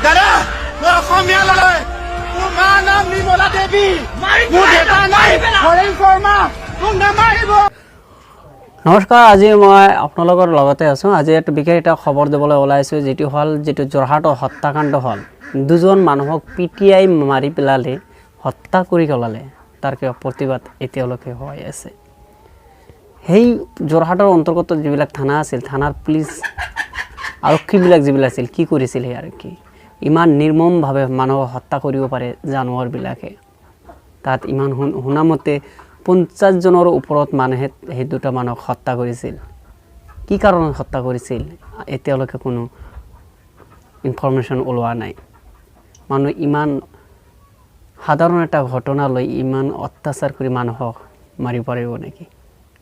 দাদা, মই অসমীয়া ল'ৰা। মোৰ মা নাম নিৰ্মলা দেৱী, মোৰ দেউতাৰ নাম হৰেণ শৰ্মা। মোক নামাৰিব। নমস্কাৰ, আজি মই আপোনালোকৰ লগতে আছোঁ। আজি এটা বিশেষ এটা খবৰ দিবলৈ ওলাইছোঁ, যিটো হ'ল যিটো যোৰহাটৰ হত্যাকাণ্ড হ'ল, দুজন মানুহক পিটিয়াই মাৰি পেলালে, হত্যা কৰি পেলালে, তাৰ কিবা প্ৰতিবাদ এতিয়ালৈকে হৈ আছে। সেই যোৰহাটৰ অন্তৰ্গত যিবিলাক থানা আছিল, থানাৰ পুলিচ আৰক্ষীবিলাক যিবিলাক আছিল, কি কৰিছিল? সেই আৰক্ষী ইমান নিৰ্মমভাৱে মানুহক হত্যা কৰিব পাৰে জানোৱাৰবিলাকে। তাত ইমান শুনামতে 50 জনৰ ওপৰত মানুহে সেই দুটা মানুহক হত্যা কৰিছিল। কি কাৰণত হত্যা কৰিছিল, এতিয়ালৈকে কোনো ইনফৰমেশ্যন ওলোৱা নাই। মানুহ ইমান সাধাৰণ এটা ঘটনা লৈ ইমান অত্যাচাৰ কৰি মানুহক মাৰিব পাৰিব নেকি?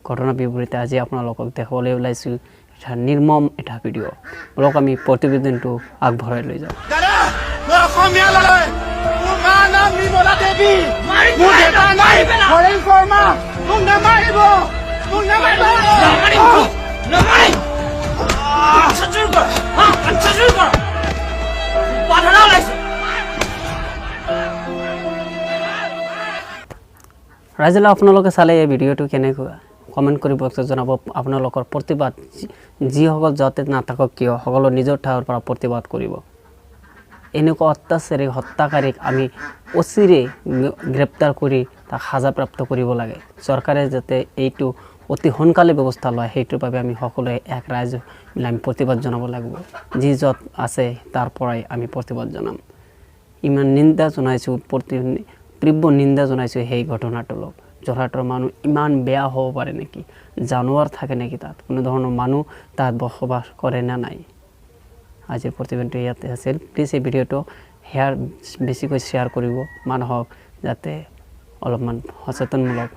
ঘটনা বিপৰীতে আজি আপোনালোকক দেখুৱাবলৈ ওলাইছোঁ এটা নিৰ্মম এটা ভিডিঅ'। বলক, আমি প্ৰতিবেদনটো আগবঢ়াই লৈ যাওঁ। দাদা, মই অসমীয়া ল'ৰা। মোৰ মা নাম নিৰ্মলা দেৱী, মোৰ দেউতাৰ নাম হৰেণ শৰ্মা। মোক নামাৰিব, মোক নামাৰিব। নামাৰিম। চুৰ কৰ, হা, চুৰ কৰ। বাধা ওলাইছে। ৰাইজলৈ, আপোনালোকে চালে এই ভিডিঅ'টো, কেনেকুৱা কমেণ্ট কৰিব জনাব। আপোনালোকৰ প্ৰতিবাদ, যিসকল য'তে নাথাকক কিয়, সকলো নিজৰ ঠাইৰ পৰা প্ৰতিবাদ কৰিব। এনেকুৱা অত্যাচাৰী হত্যাকাৰীক আমি অচিৰে গ্ৰেপ্তাৰ কৰি তাক সাজাপ্ৰাপ্ত কৰিব লাগে। চৰকাৰে যাতে এইটো অতি সোনকালে ব্যৱস্থা লয়, সেইটোৰ বাবে আমি সকলোৱে এক ৰাইজ মিলি আমি প্ৰতিবাদ জনাব লাগিব। যি য'ত আছে, তাৰ পৰাই আমি প্ৰতিবাদ জনাম। ইমান নিন্দা জনাইছোঁ, তীব্ৰ নিন্দা জনাইছোঁ সেই ঘটনাটোক। যোৰহাটৰ মানুহ ইমান বেয়া হ'ব পাৰে নেকি? জানোৱাৰ থাকে নেকি তাত? কোনো ধৰণৰ মানুহ তাত বসবাস কৰে নে নাই? আজিৰ প্ৰতিবেদনটো ইয়াতে আছিল। প্লিজ এই ভিডিঅ'টো বেছিকৈ শ্বেয়াৰ কৰিব মানুহক, যাতে অলপমান সচেতনমূলক